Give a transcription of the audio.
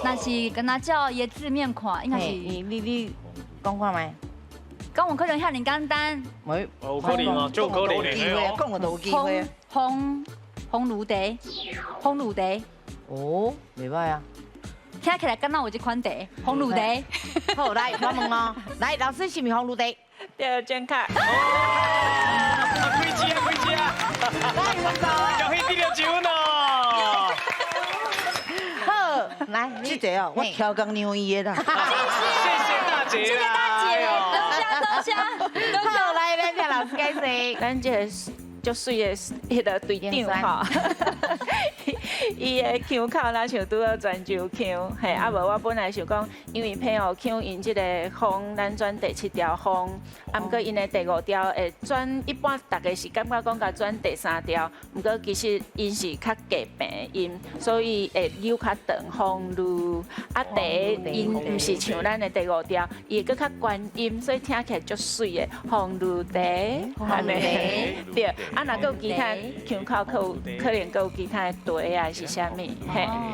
若是敢若照伊的字面看，應該是。你講看覓？敢有可能遐爾簡單？沒，有可能哦，就可能的。機會，講個都有機會。風風爐茶，風爐茶。哦，袂䆀啊。聽起來敢若有這款茶，風爐茶。好，來，我問哦，來，老師是毋是風爐茶？對，正確。開機啊，開機啊！來，我走。恭喜得著獎咯！好，來，這個哦，我超工讓伊的啦。謝謝大姐，謝謝大姐，多謝多謝。好，來，咱請老師解釋。咱這個足媠的彼个隊長吼，伊的腔口若像拄好泉州腔，嘿，啊無我本來想講，因為澎湖腔𪜶這個風，咱轉第七調風，啊毋過𪜶的第五調會轉，一般逐家是感覺講共轉第三調，毋過其實𪜶是較低平音，所以會扭較長風嚕，啊第一𪜶毋是像咱的第五調，伊會閣較懸音，所以聽起來足媠的風嚕茶，按呢，對。啊，若閣有其他腔口，閣有可能閣有其他的茶啊，是啥物？嘿。